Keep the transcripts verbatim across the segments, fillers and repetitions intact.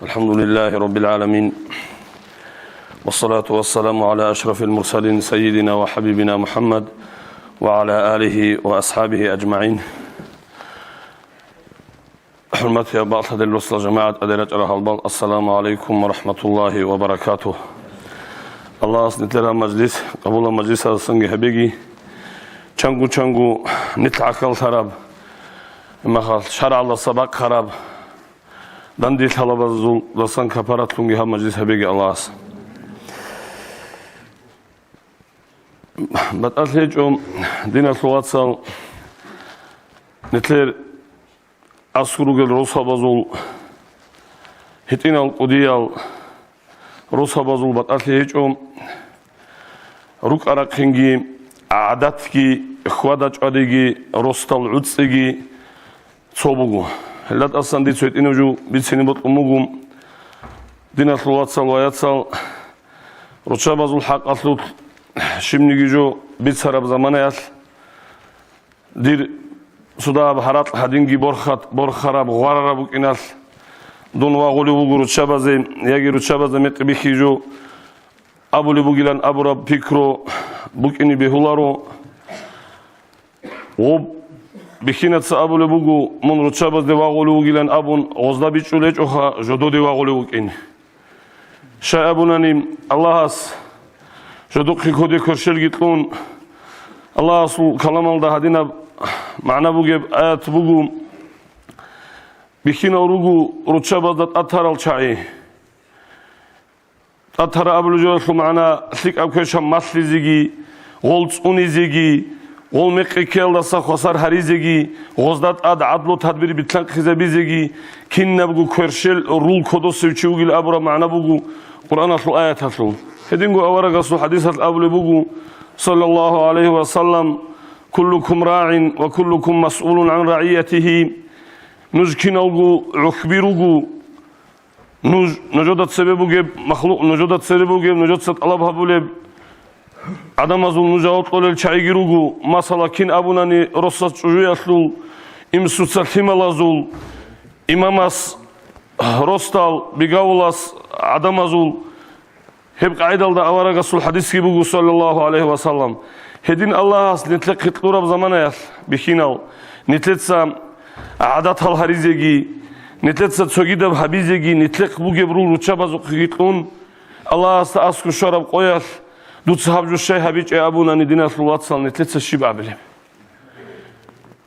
الحمد لله رب العالمين. والصلاة والسلام على أشرف المرسلين سيدنا وحبيبنا محمد وعلى آله وأصحابه أجمعين. ХӀурматиял бакълъадел росла жамагӀат, тӀаде рачӀарал гьалбал, ассаламу гӀалайкум ва рахӀматуллагьи ва баракатугь. Аллагьас нилъерал мажлис къабулаб мажлисалдасанги гьабеги, чангу-чангу нилъ гӀахьаллъараб, имахал шаргӀалдаса бахъараб, дандилъалабазулдасан капаратлъунги гьаб мажлис гьабеги Аллагьас. БатӀалъи гьечӀо, диналъул вацал, нилъер аскӀор ругел росабазул, гьитӀинал кӀудиял росабазул батӀалъи гьечӀо, рукӀа-рахъинги, гӀадатги, хьвада-чӀвадиги, росдал гӀуцӀиги цо буго. Гьелда тӀасан дица гьитӀинаб жо бицине бокьун буго, диналъул вацал ва яцал, руччабазул хӀакъалъулъ щибниги жо бицараб заманаялъ, дир цо дагьаб гьаракь гьадинги борхат-, борхараб, гъварараб букӀиналъ, дун вагъулев вуго руччабазе, яги руччабазда мекъи бихьи жо абулеб бугилан абураб пикру букӀине бегьуларо. Гъоб бихьинаца абулеб буго, мун руччабазде вагъулев вугилан абун, гъозда бичӀчӀулечӀоха, жододе вагъулев вукӀин. Щай абунани, Аллагьас жодухъе кодек кверщелги кьун, Аллагьасул каламалда гьадинаб магӀна бугеб аят буго: бихьинал руго руччабазда тӀатарал чагӀи. ТӀатара абулеб жоялъул магӀна лъикӀаб квешаб малъизеги, гъол цӀунизеги, гъол мекъи ккеялдаса хвасар гьаризеги, гъозда тӀад гӀадлу-тадбир битлъанхъизабизеги, кинабго кверщел рул кодосев чи вугил абураб магӀна буго Къуръаналъул аяталъул. Гьединго аварагасул хӀадисалъ абулеб буго, саллаллагьу гӀалайгьи ва саллам: «Куллукум рагӀин ва куллукум масъулун гӀан рагӀиятигьи». Нуж киналго гӀухьби руго, нуж, нужеда цебе бугеб махлукъ, нужеда цере бугеб, нужеца тӀалаб гьабулеб гӀадамазул нуж жаваб кьолел чагӀиги руго, масала, кин абунани, росас чӀужуялъул, имсуца лъималазул, имамас, росдал, бигавулас, гӀадамазул. Гьеб къагӀидалда аварагасул хӀадисги буго, саллаллагьу гӀалайгьи ва саллам: гьедин Аллагьас нилъехъе кьураб заманаялъ бихьинал, нилъеца гӀадатал гьаризеги, нилъеца цогидаб гьабизеги, нилъехъ бугеб рул руччабазухъеги кьун, Аллагьасда аскӀор щвараб къоялъ дуца гьаб жо щай гьабичӀеб абунани, диналъул вацал, нилъеца щиб абилеб?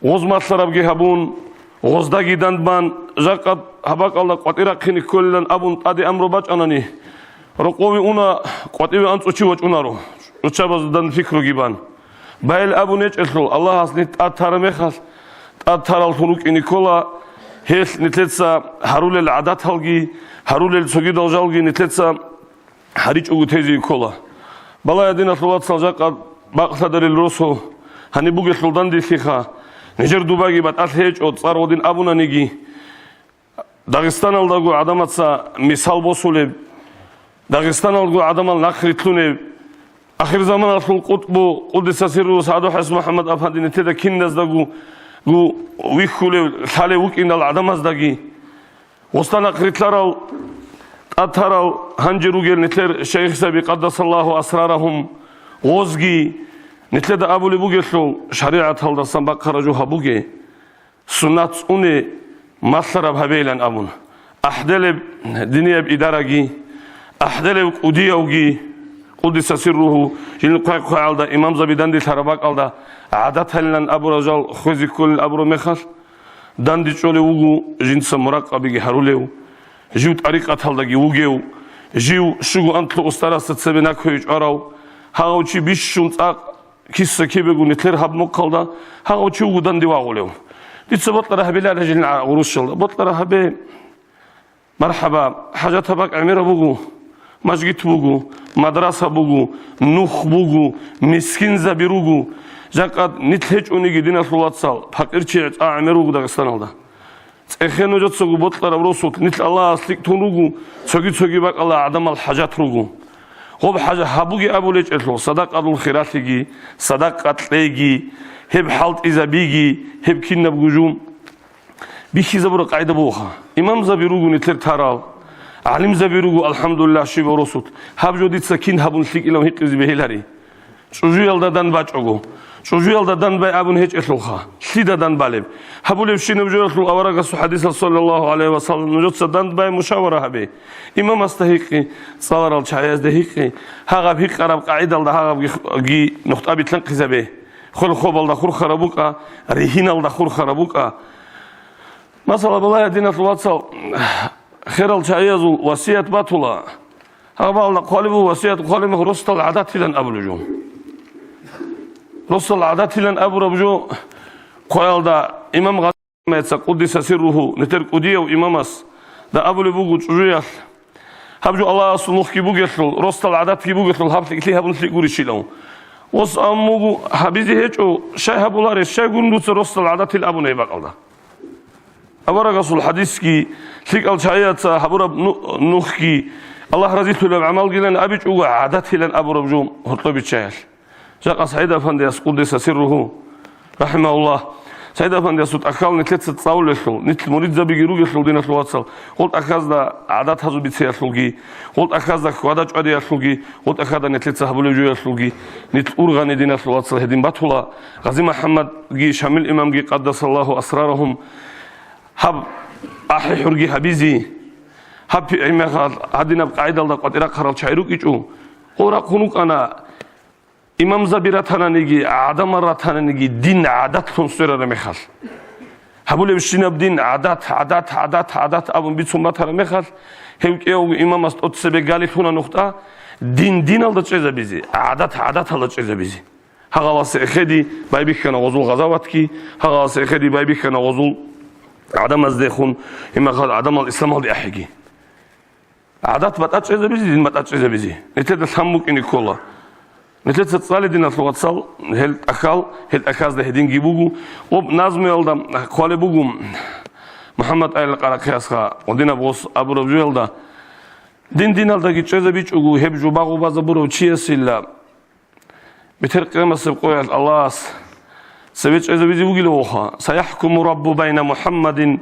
Гъоз малъарабги гьабун, гъоздаги дандбан, жакъа гьаб бакӀалда къватӀир рахъине кколилан абун тӀаде амру бачӀанани, рокъове уна, къватӀиве анцӀго чи вачӀунаро, руччабазда данде пикруги бан. Байл абун гьечӀелъул, Аллагьас нилъ тӀад тараб мехалъ, тӀад тараллъун рукӀине ккола, гьелъ нилъеца гьарулел гӀадаталги, гьарулел цогидал жалги нилъеца гьаричӀого тезе ккола. Балагье, диналъул вацал, жакъа бакълъадарел росу гьаниб бугелъул данделъиха, нижер дубаги батӀалъи гьечӀо, цӀар гъодин абунаниги, Дагъистаналдаго гӀадамаца мисал босулеб, Дагъистаналдаго гӀадамал нахърилълъунеб, ахирзаманалъул къутӀбу, къуддиса сирругьу, СагӀадул ХӀасан МухӀаммад-афанди нилъеда киназдаго гу вихьулев, лъалев вукӀиндал гӀадамаздаги, гъосда нахърилълъарал, тӀад тарал гьанже ругел нилъер шайихзаби, къаддасаллагьу асрарагьум, гъозги, нилъеда абулеб бугелъул, шаригӀаталдасан бахъараб жо гьабуге, суннат цӀуне, малъараб гьабейилан абун, гӀахӀделеб динияб идараги, гӀахӀделев кӀудиявги, къуддиса сирругьу, жил хъвай-хъвагӀалда имамзаби данделъараб бакӀалда гӀадаталилан абурал жал хвезе кколел абураб мехалъ, дандечӀолев вуго жинца муракъабиги гьарулев, жив тӀарикъаталдаги вугев, жив щуго анлъго устарасда цебе наквей чӀварав, гьав чи бищун цӀакъ киса-кибего нилъер гьаб мухъалда, гьав чи вуго данде вагъулев. Дица бокьараб гьабиларо жил гӀурущалда. Бокьараб гьабе. Мархаба, хӀажатаб бакӀ гӀемераб буго, мажгит буго, мадраса буго, нух буго, мискинзаби руго. Жакъа нилъ гьечӀониги, диналъул вацал, пакъирчи цӀа гӀемер руго Дагъистаналда. ЦӀехе нужецаго бокьараб росулъ нилъ Аллагьас лъикӀ тун руго, цоги-цоги бакӀалда гӀадамал хӀажат руго. Гъоб хӀажат гьабуге абулеб гьечӀелъул, садакъаялъул хиралъиги, садакъа кьеги, гьеб хӀалтӀизабиги, гьеб кинабго жо бихьизабураб къагӀида бугоха. Имамзаби руго нилъер тарал, ГӀалимзаби руго, алхӀамдулиллагь, щибаб росулъ. Гьаб жо дица кин гьабун лъикӀилан гьикъизе бегьилари. ЧӀужуялда дандбачӀого. ЧӀужуялда дандбай абун гьечӀелъулха. Лъида дандбалеб? Гьабулебщинаб жоялъул аварагасул хӀадисал, саллаллагьу гӀалайгьи ва саллам, нужеца дандбай мушавара гьабе. Имамасда гьикъи, цӀаларал чагӀиязда гьикъи, гьагъаб гьикъараб къагӀидалда гьагъабги нухтӀа битлъанхъизабе. Хвел-хвабалда хурхараб букӀа, ригьиналда хурхараб букӀа. Масала, балагье, диналъул вацал, херал чагӀиязул васият батула. Гьабалда хъвалеб буго, васият хъвалеб мехалъ росдал гӀадатилан абулеб жо. Росдал гӀадатилан абураб жо хъваялда имам Гъазимаца, къуддиса сирругьу, нетер кӀудияв имамас да абулеб буго чӀужуялъ. Гьаб жо Аллагьасул нухги бугелъул, росдал гӀадатги бугелъул, гьаб лъикӀлъи гьабун лъикӀ гурищилан. Ос ам буго, гьабизе гьечӀо, щай гьабуларес, щайгун дуца росдал гӀадатил абуна гьеб бакӀалда. Аварагасул хӀадисги, лъикӀал чагӀияца гьабураб ну-, нухги, Аллагь разилъулеб гӀамалгилан абичӀого гӀадатилан абураб жо гьоркьоб биччаялъ. Жакъа СагӀид-афандияс, къуддиса сирругьу, рахӀимагьуллагь, СагӀид-афандиясул тӀахьал нилъеца цӀалулелъул, нилъ муридзабиги ругелъул, диналъул вацал, гъол тӀахьазда гӀадат гьазу бициялъулги, гъол тӀахьазда хьвада-чӀвадиялъулги, гъол тӀахьазда нилъеца гьабулеб жоялъулги, нилъ ургъани, диналъул вацал, гьедин батула. Гъази МухӀаммадги Шамил имамги, къаддасаллагьу асрарагьум, гьаб ахӀи-хӀурги гьабизе, гьаб гьеб мехалъ гьадинаб къагӀидалда къватӀирахъарал чагӀи рукӀичӀо, гъол рахъун вукӀана, имамзаби ратананиги, гӀадамал ратананиги, дин гӀадатлъун сверараб мехалъ. Гьабулебщинаб дин гӀадат, гӀадат, гӀадат, гӀадат абун бицун батараб мехалъ, гьев кӀиявго имамас тӀоцебе галилъуна нухтӀа, дин диналда чӀезабизе, гӀадат гӀадаталда чӀезабизе. Гьагъаласа эхеди байбихьана гъозул гъазаватги, гьагъаласа эхеди байбихьана гъозул гӀадамаздехун, имахал гӀадамал исламалде ахӀиги. ГӀадат батӀа чӀезабизе, дин батӀа чӀезабизе. Нилъеда лъан букӀине ккола. Нилъеца цӀале, диналъул вацал, гьел тӀахьал, гьел тӀахьазда гьединги буго. Гъоб назмуялда хъвалеб буго МухӀаммад Айлакъарахъясха, гъодинаб гъос абураб жоялда, дин диналдаги чӀезабичӀого, гьеб жо багъу базабурав чиясила Бетер къиямасеб къоялъ Аллагьас цебе чӀезабизе вугилавха, «Саяхкуму Раббу байна Мухаммадин»,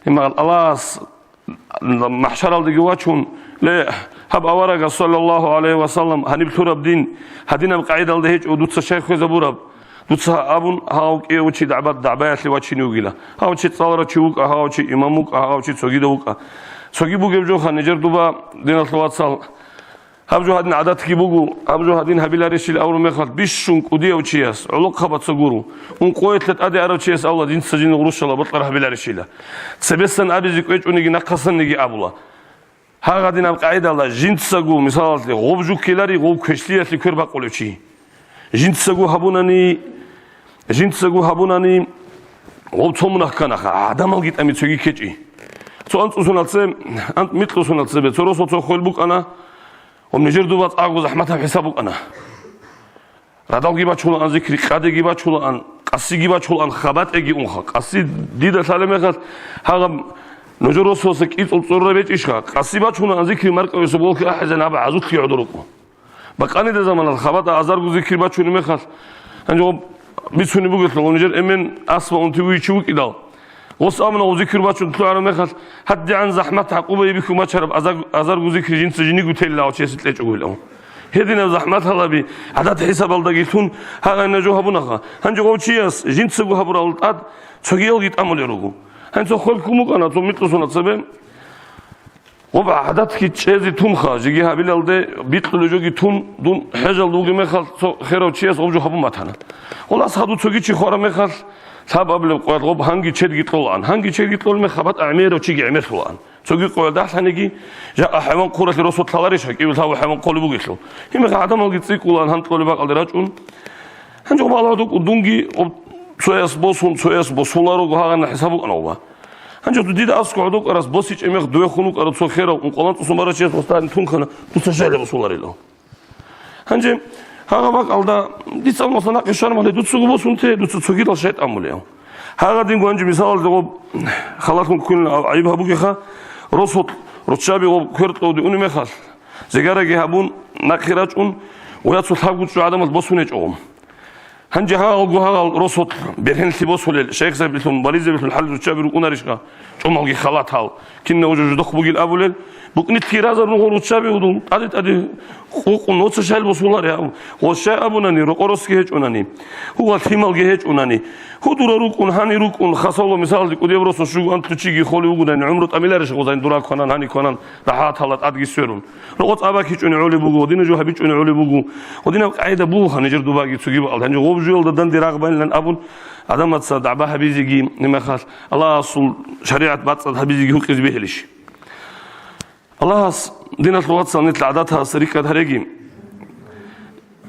иман Аллагьас махӀшаралдеги вачун, ле, гьаб аварагас, саллаллагьу гӀалайгьи ва саллам, гьаниб лъураб дин, гьадинаб къагӀидалда гьечӀо дуца щай хвезабураб, дуца абун, гьав кӀиявучи дагӀба-, дагӀбаялъе вачине вугила. Гьав чи цӀаларав чи вукӀа, гьав чи имам вукӀа, гьав чи цогидав вукӀа. Цоги бугеб жоха, нижер дуба, диналъул вацал, Гьаб жо гьадин гӀадатги буго, гьаб жо гьадин гьабиларищил авру мехалъ бищун кӀудияв чияс, гӀолохъабаца гуро, ункъоялъа тӀаде арав чияс авла жинца жин гъурущала бокьар гьабиларищила. Цебесан абизе кӀвечӀониги нахъасанниги абула. Гьагъадинаб къагӀидала жинцаго, мисалалъе, гъоб жуккилари гъов квешлъиялъе квер бакъулев чи. Жинцаго гьабунани, жинцаго гьабунани, гъов цо мунагь кканаха, гӀадамалги тӀами цоги ккечӀи. Цо анцӀусуналце, анцӀ микьусуналцебе, цо росо цо хвел букӀана, Гъоб нижер дуба цӀакъго захӀматаб хӀисаб букӀана. Радалги бачулаан зикри, къадеги бачулаан, къасиги бачулаан, хабатӀеги унха. Къаси дида лъалеб мехалъ, гьагъаб нужер росуласа кӀицӀул цӀурра бечӀищха? Къаси бачулаан зикри маркӀавеса болхи ахӀизан гьаб гӀазулъги гӀодор рукӀу. Бакъанида заманалъ хабатӀа азарго зикри бачунеб мехалъ, гьанже гъоб бицунеб бугелъул, гъоб нижер эмен асма унти вуйчи вукӀидал, Гъос амнав зикр бачун лъугӀараб мехалъ, гьадигӀан захӀмат гӀакъуба бихьун бачараб азар-, азарго зикр жинца жиниго телилан гьав чиясе кьечӀого гьел. Гьединаб захӀмат гьалаби гӀадат хӀисабалдаги лъун гьагъайна жо гьабунаха. Гьанже гъов чияс жинцаго гьабурал тӀад цогиялги тӀамулел руго. Гьанже цо хвел ккун букӀана, цо микьусуна цебе. Гъоб гӀадатги чӀезе тунха, жеги гьабилалде бикьулеб жоги тун, дун хӀежалда вугеб мехалъ, цо херав чияс гъоб жо гьабун батана. Гъолас гьаду цоги чи хвараб мехалъ, лъаб абулеб къоялъ гъоб гьанги чедги кьолаан. Гьанги чедги кьолеб мехалъ, хабатӀа гӀемерав чиги гӀемерлъулаан. Цоги къоялда ахӀланиги, жакъа хӀайван хъуралъе росулъ лъаларищ, гьакӀиве лъабго хӀайван хъолеб бугелъул. Гьеб мехалъ гӀадамалги цӀикӀкӀулаан, гьан кьолеб бакӀалде рачӀун. Гьанже гъоб гьалаб дукӀун дунги гъоб цояс босун, цояс босуларого гьагъанна хӀисаб букӀана гъоба. Гьанже дида аскӀов гӀодов кӀарас босичӀеб мех дуе хун вукӀарав цо херав ункъолан цӀусун барав чияс гъосда гьаниб тунхана, дуца щайила босуларилан. Гьанже гьагъа бакӀалда дица унаса нахъе щвараб гьале, дуцаго босун те, дуца цогидал шайтӀан мулев. Гьагъадинго гьанже мисалалда гъоб халалъун ккунилан гӀайиб гьабугеха, росулъ руччаби гъоб квер кьовде унеб мехалъ, зигараги гьабун, нахъе рачӀун, гъояцул лъабго чӀужугӀаданалъ босун гьечӀо гъоб. Гьанже гьагъалго гьагъал росулъ бергьенлъи босулел шайихзабилъун, вализабилъун хӀалил руччаби рукӀунарищха? Амалги халатал, кинав жо жидехъ бугил абулел, букӀнилъги разарун гъо руччаби удул, тӀаде-тӀаде къукъун, оца щайил босулари абу. Гъос щай абунани, рокъоросги гьечӀунани, гьугьа лъималги гьечӀунани, гьудура рукӀун, гьани рукӀун, хасавла мисалалде кӀудияб росу щугу антлъучиги холев вугунани, гӀумру тӀамиларищ гъозайин дура кванан, гьани кванан, рахӀатала тӀадги сверун. Рокъо цӀа бакичӀуни гӀолеб буго, гъодина жо гьабичӀуни гӀолеб буго, гъодинаб къагӀида буго гьанижер дубаги цогиб ал, гьанже гъоб жоялда данде рагъ байнилан абун, гӀадамаца дагӀба гьабизеги, имахал Аллагьасул шаригӀат бацӀцӀад гьабизеги гьукъизе бегьилищ? Аллагьас, диналъул вацал, нилъ гӀадатас рикӀкӀад гьареги.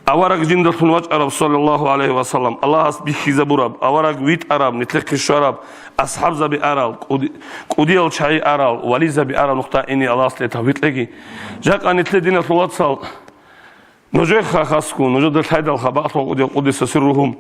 Авараг жиндалъун вачӀараб, саллаллагьу гӀалайгьи ва саллам, Аллагьас бихьизабураб, авараг витӀараб, нилъехъе щвараб, асхӀабзаби арал, кӀуди-, кӀудиял чагӀи арал, вализаби арал нухда ине Аллагьас ле тавфикъ кьеги. Жакъа нилъе, диналъул вацал, нужеха хасго, нужеда лъайдал хабалъун кӀудиял къудиса сирругьу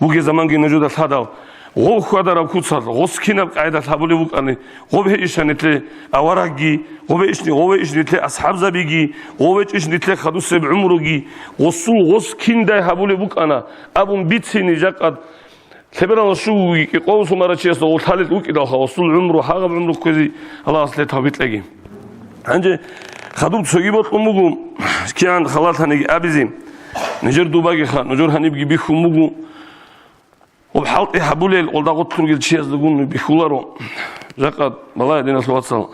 вугеб заманги нужеда лъадал, гъов хьвадараб куцалъ, гъос кинаб къагӀидалъ гьабулеб букӀани, гъоб гьечӀищ нилъе аварагги, гъоб гьечӀни, гъов гьечӀищ нилъе асхӀабзабиги, гъов гьечӀищ нилъе хадусеб гӀумруги, гъосул гъос киндай гьабулеб букӀана абун бицини жакъа лъебералан щугуги кӀикъоялъул марачиясда гъолъалел вукӀидалха, гъосул гӀумру гьагъаб гӀумру кквезе Аллагьас ле тавфикъ кьеги. Гьанже хадуб цоги бокьун буго, кигӀан халалъаниги абизе, нижер дубагиха, нужер гьанибги бихьун буго, гъоб хӀалтӀи гьабулел, гъолда гъотлъургел чияздагун бихьуларо. Жакъа балагье, диналъул вацал,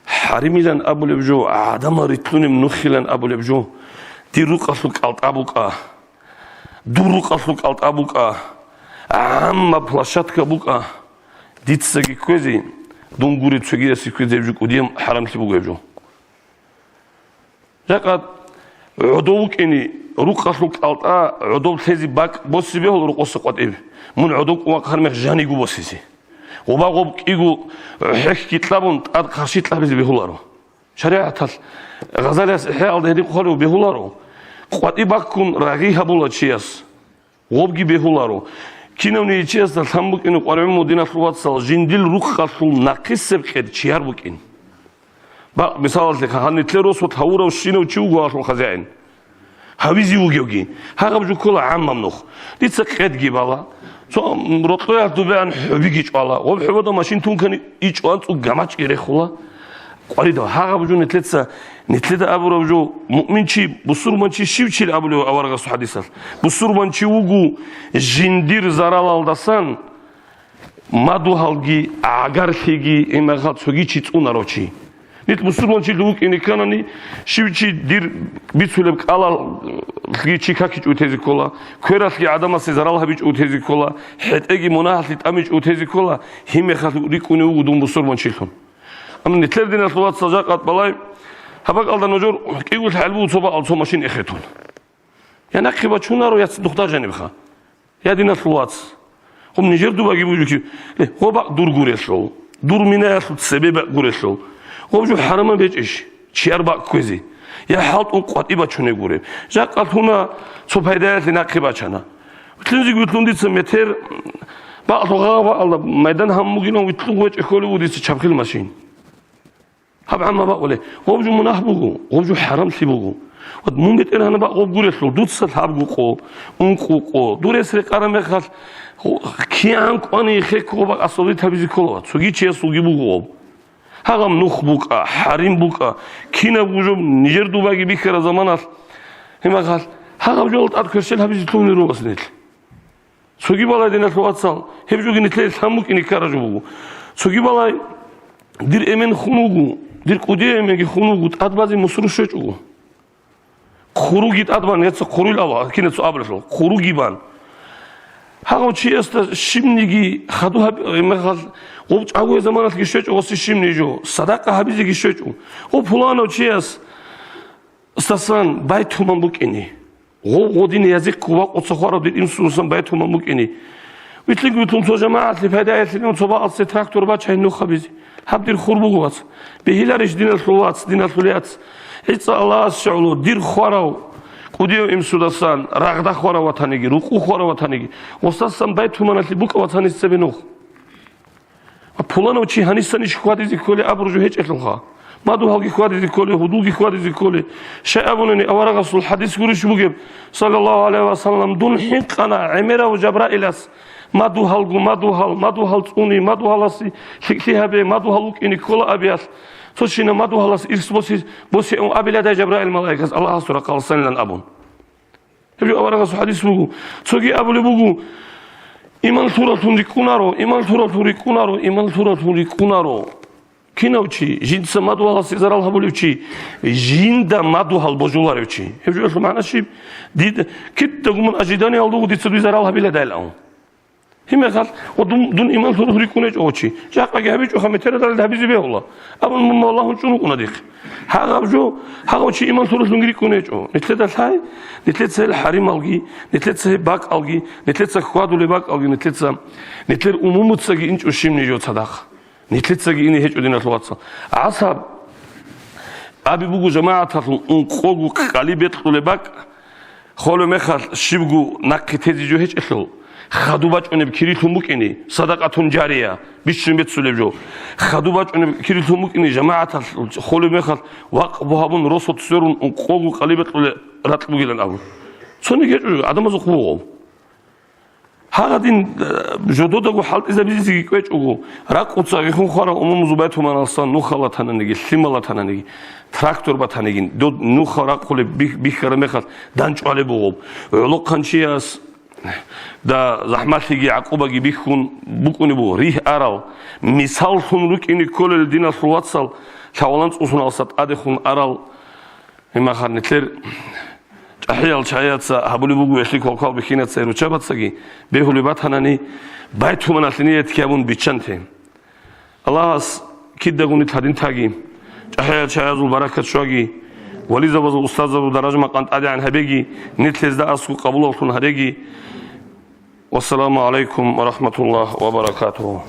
хӀаримилан абулеб жо, гӀадамал рилълъунеб нухилан абулеб жо, дир рукъалъул кӀалтӀа букӀа. Дур рукъалъул кӀалтӀа букӀа, гӀамма площадка букӀа, дицаги кквезе, дун гуреб цогиясе кквезе гьеб жо кӀудияб хӀарамлъи буго гьеб жо. Жакъа гӀодов вукӀине, рукъалъул кӀалтӀа гӀодов лъезе бакӀ босе бегьул рокъоса къватӀиб, мун гӀодов кӀун вахъараб мех жаниго босизе. Гъоба гъоб кӀиго хӀехьги кьабун, тӀад хъарщи кьабизе бегьуларо. ШаригӀаталъ, Гъазалияс ИхӀяалда гьедин хъвалев бегьуларо, къватӀи баккун рагъи гьабула чияс, гъобги бегьуларо. Кинавниги чиясда лъан букӀине къваригӀун, диналъул вацал, жиндир рукъалъул нахъисеб къед чияр букӀин. Бакъ, мисалалъе, гьанир нилъер росулъ гьавурав щинав чи вуго гьалъул хазяин. Гьавизе вугевги, гьагъаб жо ккола гӀаммаб нух. Дица къедги бала, цо рокьоялъ дубегӀан хӀубиги чӀвала, гъоб хӀубада машин тун ккани ичӀван цӀуг гамачӀги рехула. Къваридал, гьагъаб жо нилъеца, нилъеда абураб жо, муъмин чи, бусурман чи щив чил абулев аварагасул хӀадисалъ? Бусурман чи вуго жиндир заралалдасан мадугьалги, гӀагарлъиги, имахал цоги чи цӀунарав чи. Нилъ бусурманчилъун вукӀине кканани, щив чи дир бицулеб кӀалалъги чи какичӀого тезе ккола, квералъги гӀадамасе зарал гьабичӀого тезе ккола, хӀетӀеги мунагьалъе тӀамичӀого тезе ккола, гьеб мехалъ рикӀкӀунев вуго дун бусурманчилъун. Амма нилъер, диналъул вацал, жакъа балай, гьаб бакӀалда нужер кӀиго лъагӀел буго цо бакӀал цо машин эхетун. Я нахъе бачунаро, я цадахъ жанибха. Я диналъул вац, гъоб нижер дубаги бугеб жо, э, гъоб бакӀ дур гурелъул, дур минаялъул цебе бакӀ гурелъул, гъоб жо хӀарамаб гьечӀищ, чияр бакӀ кквезе, я хӀалтӀун къватӀи бачунеб гуреб. Жакъа лъуна, цо пайдаялъе нахъе бачана. Вилълъунзеги вилълъун дица метер бакӀалъул гъагъа бакӀалда майдан гьабун бугилан вилълъун гъвечӀи кколев вуго дица чабхил машин. Гьаб гӀамма бакъулеб, гъоб жо мунагь буго, гъоб жо хӀарамлъи буго. Вот мун бетӀергьанаб бакъ гъоб гурелъул, дуца лъабго къо, ункъо къо, дур рес рекъараб мехалъ, гъо-, кигӀан кӀвани хехго гъоб бакъ асфальт гьабизе ккола, цоги чиясулги буго гъоб. Гьагъаб нух букӀа, хӀарим букӀа, кинабго жо нижер дубаги бихьараб заманалъ, гьеб мехалъ, гьагъаб жоялда тӀад кверщел гьабизе лъугьунел руго нилъ. Цоги балай, диналъул вацал, гьеб жоги нилъее лъан букӀине ккараб жо буго. Цоги балай, дир эмен хун вуго, дир кӀудияв эменги хун вуго, тӀад базе мусру щвечӀого. Хъуруги тӀад бан, яца хъурил ава, кинаца абулелъул, хъуруги бан. Гьагъав чиясда щибниги хаду гьаб-, гьеб мехалъ, гъоб чӀагояб заманалъги щвечӀо гъосе щибниги жо, садакъа гьабизеги щвечӀо. Гъоб пуланав чияс стасан байтуман букӀине. Гъо-, гъодин язихъго вакъуца хварав дир инсусан байтуман букӀине. Вилълъинги вилълъун цо жамагӀатлъи пайдаялъилан цо бакъалъе трактор бачайин нух гьабизе. Гьаб дир хур буго, вац. Бегьиларищ, диналъул вац, диналъул яц? ГӀиса Аллагьас щегӀуло дир хварав кӀудияв инсудасан, рагъда хварав ватаниги, рукъу хварав ватаниги, гъосасан байтуманалъе букӀа, вац, гьанис цебе нух. Пуланав чи гьанисанищ хьвадизе кколей абураб жо гьечӀелъулха. Мадугьалги хьвадизе кколей, гьудулги хьвадизе кколей. Щай абунани, аварагасул хӀадис гурищ бугеб, саллаллагьу гӀалайгьи ва саллам, дун хӀинкъана гӀемерав Жабраилас, Мадугьалго, мадугьал, мадугьал цӀуни, мадугьаласе лъикӀлъи гьабе, мадугьал вукӀине ккола абиялъ. Цо чина мадугьалас ирс боси-, босиун абиладай Жабраил малаикас Аллагьасул рахъаласанилан абун. Гьеб жо аварагасул хадис буго. Цоги абулеб буго: «Иман лъураллъун рикӀкӀунаро, иман лъураллъун рикӀкӀунаро, иман лъураллъун рикӀкӀунаро». Кинав чи, жинца мадугьаласе зарал гьабулев чи, жинда мадугьал божуларев чи. Гьеб жоялъул магӀна щиб? Дида кидаго мун ожиданиялда вуго дица дуе зарал гьабиладайилан. Гьебмехалъ, ва дун, дун иман лъураллъун рикӀкӀунечӀо чи. Жакъаги гьабичӀоха, метерадалда гьабизе бегьула. Абун мун Аллагьун чӀун вукӀуна дихъ. Гьагъаб жо, гьагъав чи иман лъураллъунги рикӀкӀунечӀо. Нилъеда лъай, нилъеца гьел хӀарималги, нилъеца гьеб бакӀалги, нилъеца хьвадулеб бакӀалги, нилъеца, нилъер умумуцаги инчӀо щибни жо цадахъ. Нилъецаги ине гьечӀо, диналъул вацал. ГӀасаб аби буго жамагӀаталъун ункъого къали бекьулеб бакӀ, холев мехалъ щибго нахъе тезе жо гьечӀелъул, хадуб бачӀунеб кирилъун букӀине, садакъатун жария, бищун беццулеб жо. Хадуб бачӀунеб кирилъун букӀине, жамагӀаталъ холев мехалъ вакъбу гьабун, росулъ сверун ункъого къали бекьулеб ракь бугилан абун. Цониги гьечӀо жо, гӀадамазухъ бугъав. Гьагъадин, э, жододаго хӀалтӀизабизеги кӀвечӀого, ракъуца гьехун хварал умумузул байтуманалсан нуха латананиги, лъимал латананиги, трактор батаниги, дод нуха рахъулеб бих-, бихьараб мехалъ данчӀвалеб бугъоб. ГӀолохъанчияс да захӀмалъиги гӀакъубаги бихьун букӀунеб буго, ригь арал, мисаллъун рукӀине кколел диналъул вацал, лъавалан цӀусуналса тӀадехун арал, гьимахъар нилъер ЧӀахӀиял чагӀияца гьабулеб буго, гьелъие квалквал бихьинаца руччабацаги бегьулеб батанани, байтуманалъе ният ккабун биччанте. Аллагьас кидагун нилъ гьадин таги, чӀахӀиял чагӀиязул баракат щваги, вализабазул, устазабазул даража-макъам тӀадегӀан гьабеги, нилъ гьезда аскӀоб къабулавлъун гьареги. Вассаламу гӀалайкум ва рахӀматуллагь ва баракатугьу.